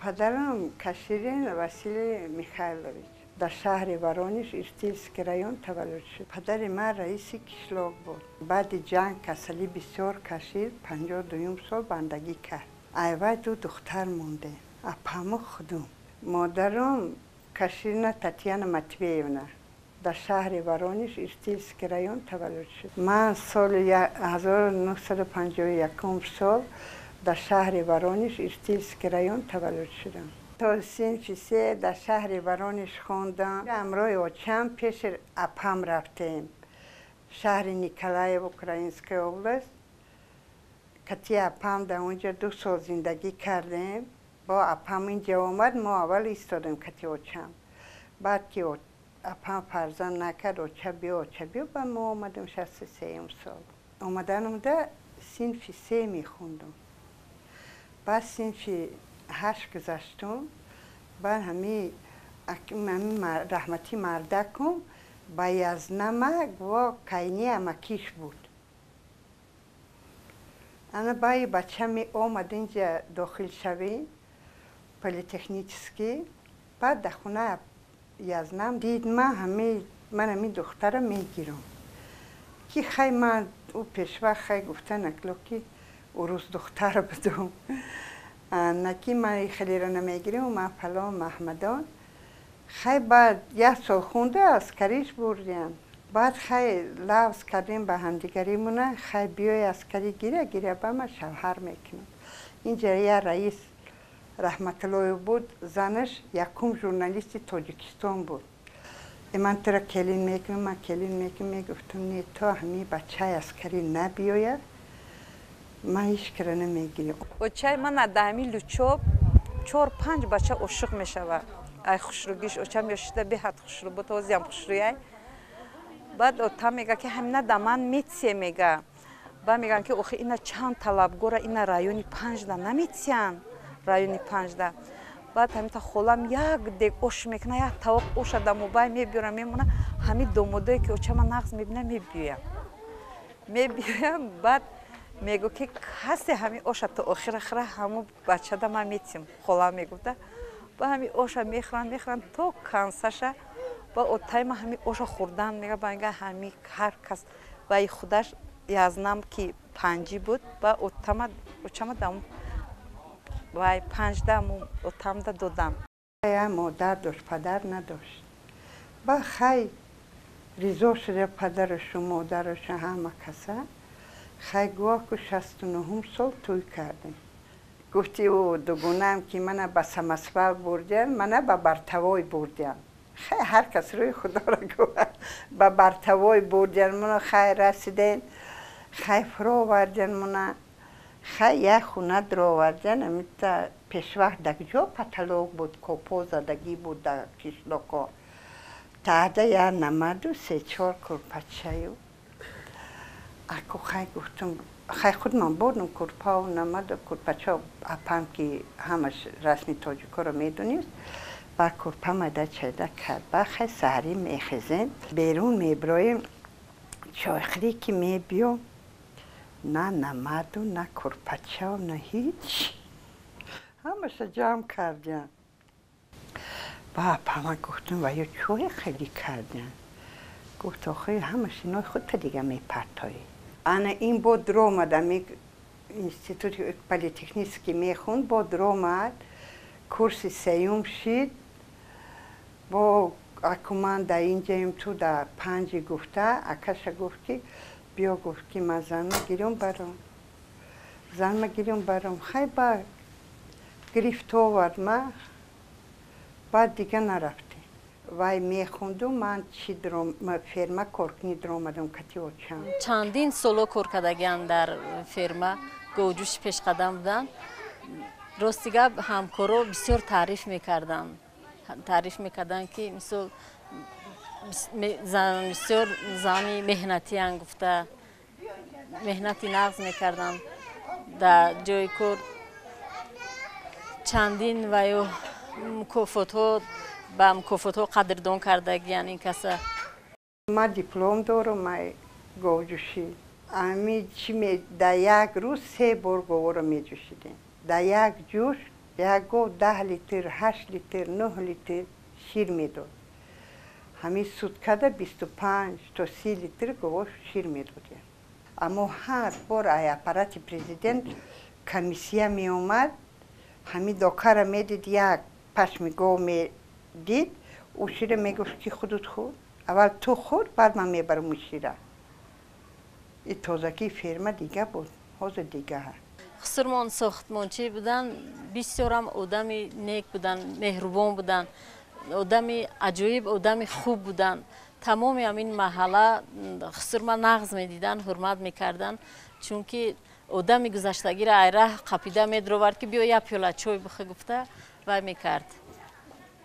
Падарам Каширин Василий Михайлович дар шаҳри Воронеж, Эртилский район таваллуд шуд. Падари ман раиси кишлоқ буд. Баъди ҷанг касалӣ бисёр кашид, 52-юм сол бандагӣ кард. Айвай ду духтар мондем, апаму худум. Модарам Каширина Татьяна Матвеевна дар шаҳри Воронеж, Эртилский район таваллуд шуд. Ман соли 1951 сол дар шаҳри Воронеж, Эртилский район таваллуд шудам. То синфи се дар шаҳри Воронеж хондам. Ҳамроҳи очам пеши апам рафтем. Шаҳри Николаев, Украинская область. Кати апам дар онҷа 2 сол зиндагӣ кардем. Бо апам инҷа омад, мо аввал истодем кати очам. Баъд ки апам фарзанд накард, оча биё, оча биё, ба мо омадем 63-юм сол. Омаданамда синфи се мехондум. Баъд синфи ҳашт гузаштум. Баъд ҳами раҳматӣ мардакум ба язнама во кайни амакиш буд. Ана баи бача меомад инҷа дохил шавӣ политехнический. Баъд дар хона язнам дид, ман ҳами ман ҳами духтара мегирам, ки хай ман ӯ пешвақт хай гуфта накло, ки урус духтар будум, наки ман хелеро намегирам, ман фалон маҳмадон. Хай баъд як сол хунда, аскариш бурдям. Баъд хай лавз кардем ба ҳамдигаримона, хай биёй, аскарӣ гира гира, ба ман шавҳар мекунам. Инҷа як раис Раҳматуллоев буд, занаш якум журналисти Тоҷикистон буд. Ман тура келин мекунам, ман келин мекунам. Мегуфтам, не, то ҳамин бачаи аскарӣ набиёяд, ман ҳеҷ кара намегирам. Очаи ман дар ҳамин Лучоб чор панҷ бача ошиқ мешавад. Ай хушрӯгиш, очам ёшида беҳад хушрӯ буд, ҳозиам хушрӯяй. Баъд ота мега, ки ҳамина да ман метсие, мега. Баъд мегӯянд, ки охи ина чанд талабгора, ина райони панҷда наметсиянд, райони панҷда. Баъд ҳамита холам як дег ош мекуна, як тавоқ оша да мобай мебиёра, мемона. Ҳамин домодое, ки очама нағз мебина, мебиёям, мебиёям. Баъд мегӯ, ки касе ҳамин оша то охира хӯра, ҳамун бачада ман метим, холам мегуфта. Ба ҳамин оша мехӯранд, мехӯранд то кансаша. Ба отаи ман ҳамин оша хӯрдан мега, ба мега, ҳами ҳар кас ваи худаш язнам, ки панҷӣ буд, ба отама, очама дам вай панҷда отамда додам. Модар дошт, падар надошт. Ба хай ризо шуда падарашу модарашу ҳама каса. Хай гӯяку 69-ум сол тӯй кардем. Гуфти ӯ дугунаам, ки мана ба самосвал бурдиям, мана ба бортовой бурдиям. Хай ҳар кас рӯи худоро гӯяд, ба бортовой бурдиям мана. Хай расидем, хай фуровардиям мана, хай як хуна дуровардиям. Амита пешвақт дар ҷо потолок буд, копо задагӣ буд дар кишлоко. Таъда як намаду се-чор курпачаю. Аку хай гуфтум, хай худман бурдум курпау, намаду курпачо. Апам, ки ҳамаш расми тоҷикоро медонист, ба курпа майда чайда кард. Ба хай саҳарӣ мехезем, берун мебироем, чойхӯрӣ ки мебиём, на намаду, на курпачао, на ҳеҷ, ҳамаша ҷамъ кардиям. Ба апама гуфтум, ва ё чое хеле кардиям? Гуфт, охи ҳамаш инои худта дига мепартоӣ. Ана ин бо дуромад, ами институти политехнический мехунд, бо дуромад, курси сеюм шид. Бо аку ман дар инҷаем, ту дар панҷи, гуфта акаша гуфт, ки биё, гуфт, ки ман занма гирём баром, занма гирём баром. Хай ба гирифт овард ма. Баъд дига нарафтем. Вай мехунду, ман чи ферма коркунӣ дуромадам кати очам. Чандин соло кор кардагиам дар ферма, говҷӯши пешқадам буданд. Рости гап, ҳамкоро бисёр таъриф мекарданд, таъриф мекарданд, ки мисол бисёр зани меҳнатиян гуфта, меҳнати нағз мекарданд дар ҷои кор. Чандин ваю мукофотҳо, ба мукофотҳо қадрдон кардагиян ин каса. Ман диплом дорам, ман говҷӯшӣ. Ами чи дар як рӯз се бор говро меҷӯшидем. Дар як ҷӯш. Як гов 10 литр, 8 литр, 9 литр шир медод. Ҳамин суткада 25 то 30 литр гово шир медодем. Аммо ҳар бор ай аппарати президент комиссия меомад, ҳамин докара медид, як пашми гов медид, ӯ шира мегуфт ки худут хӯр. Аввал ту хӯр, баъд ман мебарам ӯ шира. И тозагии ферма дига буд, ҳозир дига ҳаст. Хусурмон сохтмончӣ буданд, бисёрам одами нек буданд, меҳрубон буданд, одами аҷоиб, одами хуб буданд. Тамоми ҳамин маҳалла хусурма нағз медиданд, ҳурмат мекарданд, чунки одами гузаштагиро айраҳ қапида медровард ки биё як пиёла чой бихӯ гуфта вай мекард.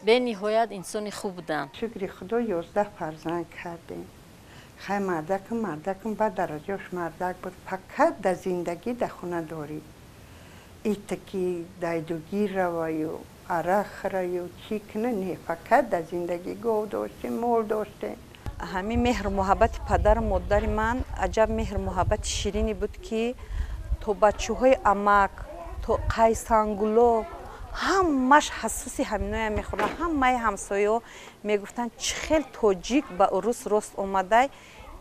Бениҳоят инсони хуб буданд. Шукри Худо 11 фарзанд кардем. Хай мардакам ба дараҷош мардак буд, фақат дар зиндагӣ дар хона дорӣ. Итаки дайдугӣ раваю, арақ хӯраю, чӣ кунӣ, не, фақат дар зиндагӣ гов доштем, мол доштем. Ҳамин меҳру муҳаббати падару модари ман аҷаб меҳру муҳаббати ширине буд, ки то бачаҳои амак, то қайсангуло ҳамаш ҳассоси ҳаминоя мехӯрданд. Ҳамаи ҳамсоё мегуфтанд, чӣ хел тоҷик ба урус рост омадай,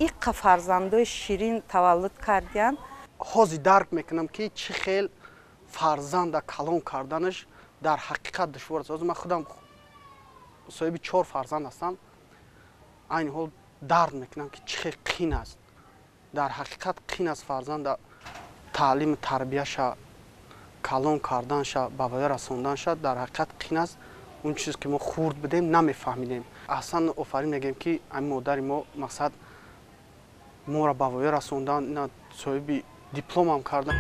иққа фарзандои ширин таваллуд кардиянд. Ҳозир дарк мекунам, ки чӣ хел фарзанда калон карданаш дар ҳақиқат душвор аст. Ҳозир ман худам соҳиби 4 фарзанд ҳастам. Айни ҳол дард мекунам, ки чӣ хел қин аст. Дар ҳақиқат қин аст фарзанда таълиму тарбияша калон карданша, ба воя расонданша дар ҳақиқат қин аст. Он чизе ки мо хурд будем намефаҳмидем. Аҳсан офарин мегӯем, ки ҳамин модари мо мақсад моро ба воя расондан, ина соҳиби дипломам кардан.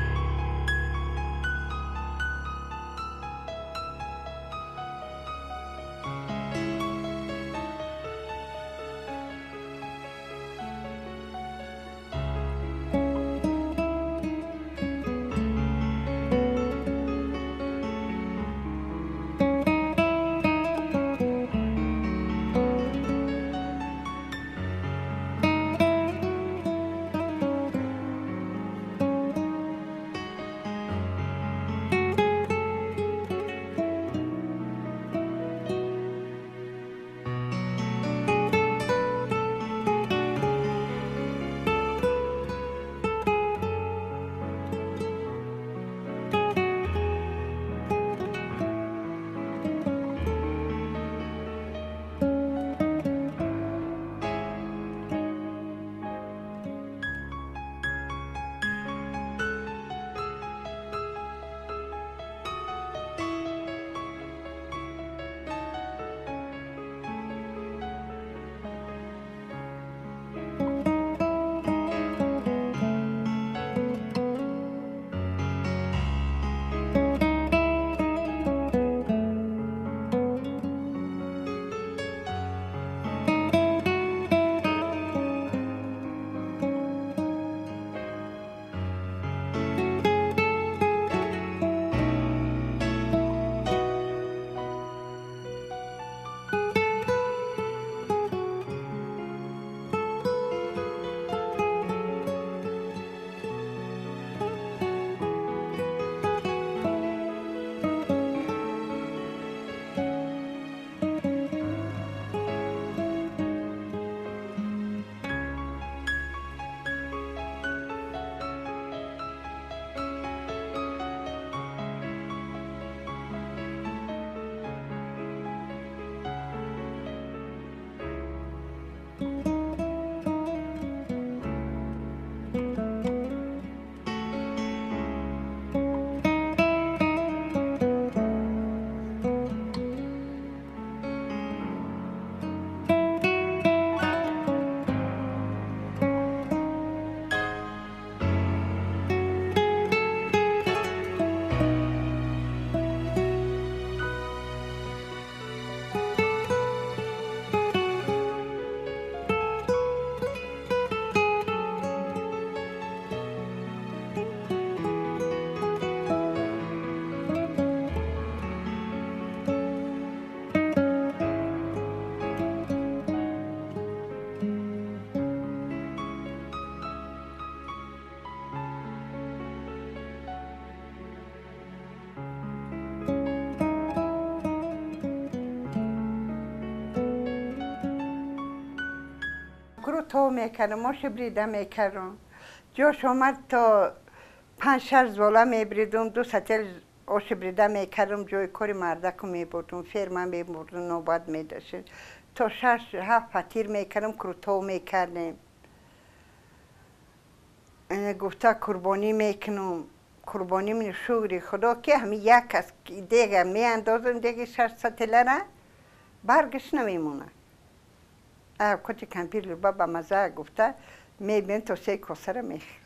Крутов мекардам, ош брида мекардам. Ҷош омад то 5-6 зола мебридум, 2 сател ош брида мекардам, ҷои кори мардаку мебурдум, ферма мебурдум, нобат медошт. То 6-7 фатир мекардам, крутов мекардем. Гуфта қурбонӣ мекунам. Қурбонӣ мин шукри Худо ки ҳами як кас дега меандозам, деги 6 сателара баргаш намемонад. Коти кампир люба ба маза гуфта мебинем то се косара мехӯрем.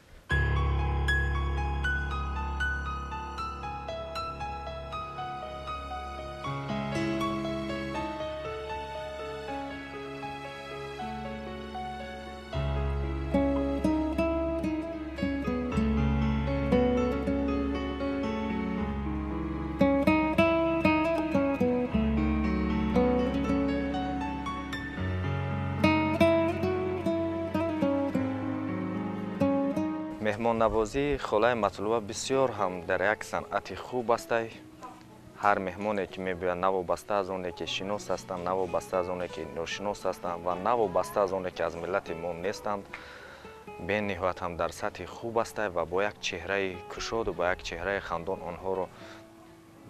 Меҳмоннавозии холаи Матлуба бисёр ҳам дар як санъати хуб аст. Ҳар меҳмоне ки мебиёяд, навобаста аз оне ки шинос ҳастанд, навобаста аз оне ки ношинос ҳастанд ва навобаста аз оне ки аз миллати мо нестанд, бениҳоят ҳам дар сатҳи хуб аст ва бо як чеҳраи кушоду бо як чеҳраи хандон онҳоро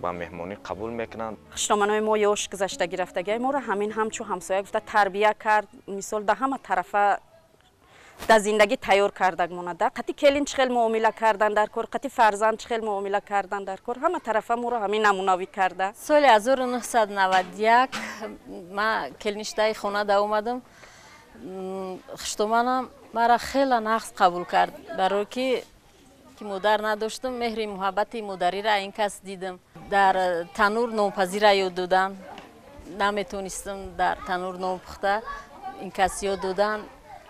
ба меҳмонӣ қабул мекунанд. Хушноманои мо ёш гузаштагӣ рафтагиай моро ҳамин ҳамчун ҳамсоя гуфта тарбия кард, мисол да ҳама тарафа дар зиндагӣ тайёр кардаг монада. Қати келин чӣ хел муомила кардан дар кор, қати фарзанд чӣ хел муомила кардан дар кор, ҳама тарафа моро ҳамин намунавӣ карда. Соли 1991 ман келиншудаи хона да омадам. Хуштоманам мара хеле нағз қабул кард, барое ки модар надоштам, меҳри муҳаббати модариро ин кас дидам. Дар танур нонпазира ёд додам, наметонистам дар танур нон пухта, ин кас ёд додан.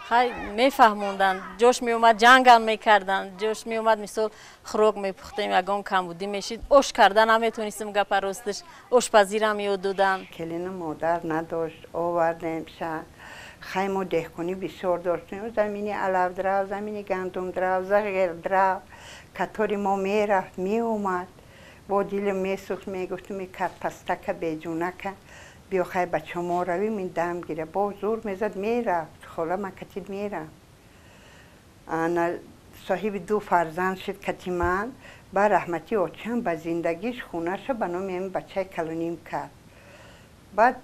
Хай мефаҳмонданд, ҷош меомад ҷангам мекарданд, ҷош меомад мисол хӯрок мепухтем, ягон камбудӣ мешид, ош карда наметонистем, гапа росташ, ошпазирам ёд доданд. Келину модар надошт, овардем ша. Хай мо деҳқонӣ бисёр доштем, замини алафдрав, замини гандумдрав, зағирдрав, катори мо мерафт, меомад. Бо дилам месӯхт, мегуфтем карпастака беҷунака, биё хай бача мо равим, ин дам гира. Бо зур мезад, мерафт. Хола ман катид мерам. Ана соҳиби 2 фарзанд шуд кати ман, ба раҳмати очам ба зиндагиш хонаша ба номи ҳамин бачаи калоним кард. Баъд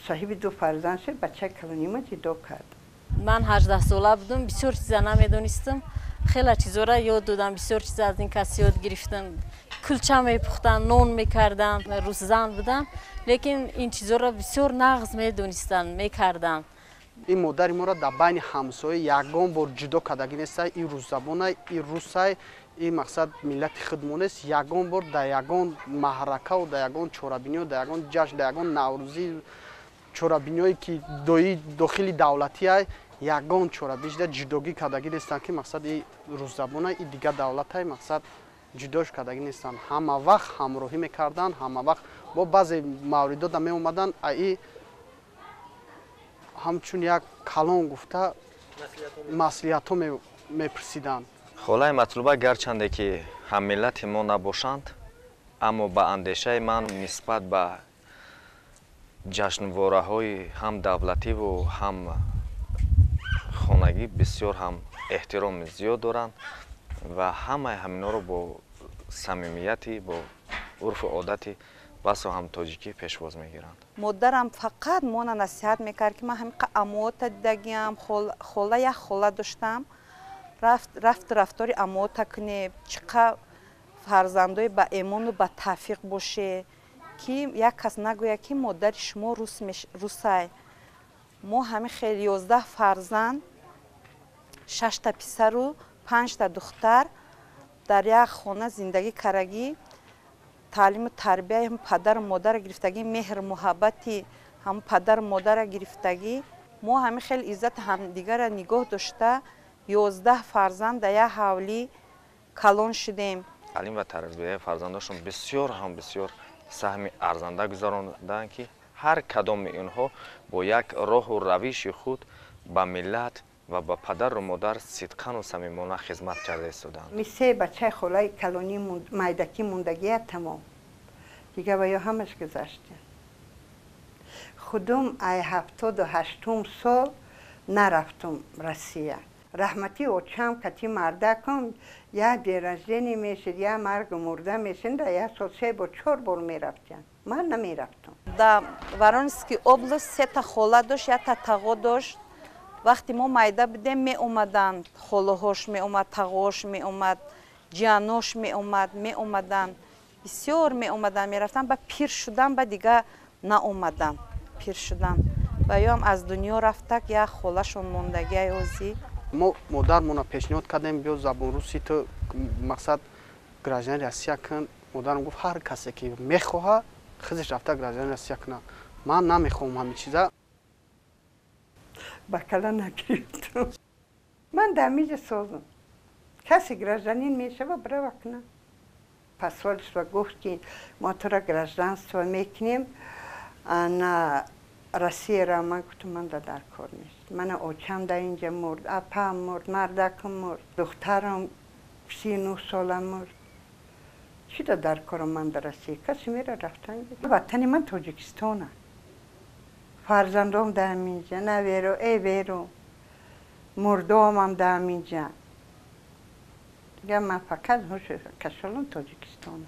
соҳиби 2 фарзанд шуд, бачаи калонима ҷудо кард. Ман 18 сола будам, бисёр чиза намедонистам, хеле чизора ёд додам, бисёр чиза аз ин кас ёд гирифтам. Кулча мепухтам, нон мекардам, рӯззан будам, лекин ин чизора бисёр нағз медонистам, мекардам. Ин модари моро дар байни ҳамсоя ягон бор ҷудо кардагӣ нестай. Ин рӯззабонай, ин русай, ин мақсад миллати худмон нест. Ягон бор дар ягон маҳракаву дар ягон чорабиниҳо, дар ягон ҷашн, дар ягон наврӯзӣ чорабиниҳое ки дои дохили давлатиай, ягон чорабинишда ҷудогӣ кардагӣ нестанд, ки мақсад ин рӯззабонай, ин дигар давлатай, мақсад ҷудош кардагӣ нестанд. Ҳама вақт ҳамроҳӣ мекарданд, ҳама вақт бо баъзе мавридода меомаданд, аи ҳамчун як калон гуфта маслиҳатҳо мепурсиданд. Холаи Матлуба гарчанде ки ҳаммиллати мо набошанд, аммо ба андешаи ман нисбат ба ҷашнвораҳои ҳам давлативу ҳам хонагӣ бисёр ҳам эҳтироми зиёд доранд ва ҳамаи ҳаминҳоро бо самимияти, бо урфу одати басо ҳам тоҷикӣ пешвоз мегиранд. Модарам фақат мона насиҳат мекард, ки ман ҳамиқа амоата дидагиам, хола як хола доштам, рафту рафтори амоата кунем, чиқа фарзандои ба эмону ба тавфиқ боше, ки як кас нагӯяд, ки модари шумо русай. Мо ҳамин хел 11 фарзанд, 6та писару 5та духтар дар як хона зиндагӣ карагӣ, таълиму тарбияи ҳам падару модара гирифтагӣ, меҳру муҳаббати ҳам падару модара гирифтагӣ. Мо ҳамин хел иззати ҳамдигарро нигоҳ дошта 11 фарзанд дар як ҳавлӣ калон шудем. Таълим ва тарбияи фарзандошон бисёр ҳам бисёр саҳми арзанда гузаронданд, ки ҳар кадоми инҳо бо як роҳу равиши худ ба миллат ва ба падару модар сидқану самимона хизмат карда истоданд. Ми се бачаи холаи калонӣ майдакӣ мондагия тамом. Дига ва ё ҳамаш гузаштем. Худум ай 78 сол Нарафтум Россия. Раҳмати очам кати мардакам як день рождения мешид, як маргу мурда мешид, да як сол се бор, чор бор мерафтям. Ман намерафтам. Да Воронежский область сета хола дошт, якта тағо дошт. Вақте мо майда будем, меомаданд, холаҳош меомад, тағош меомад, ҷианош меомад, меомаданд, бисёр меомаданд, мерафтанд. Ба пир шудан, ба дига наомаданд, пир шудан ва ёам аз дунё рафтак, як холашон мондагиай озӣ. Мо модармона пешниҳод кардем: биё, забонруси ту, мақсад, гражданини Россия кун. Модарам гуфт: ҳар касе ки мехоҳа, хизиш рафта гражданини Россия куна, ман намехоҳам ҳамин чиза. Ба кала нагирифтам. Ман дар миҷа созам, касе гражданин мешава, брава куна. Посольство гуфт, ки мо тура гражданство мекунем на Россияра. Ман гуфтам: ман дар кор нест. Мана очам дар инҷа мурд, апам мурд, мардакам мурд, духтарам 39 сола мурд. Чӣ да дар корам ман дар Россия? Касе мера, рафтан. Ватани ман Тоҷикистона, фарзандом дар ҳаминҷа, наверо эверо, мурдоамам дар ҳаминҷа. Дига ман фақат кашолам Тоҷикистона.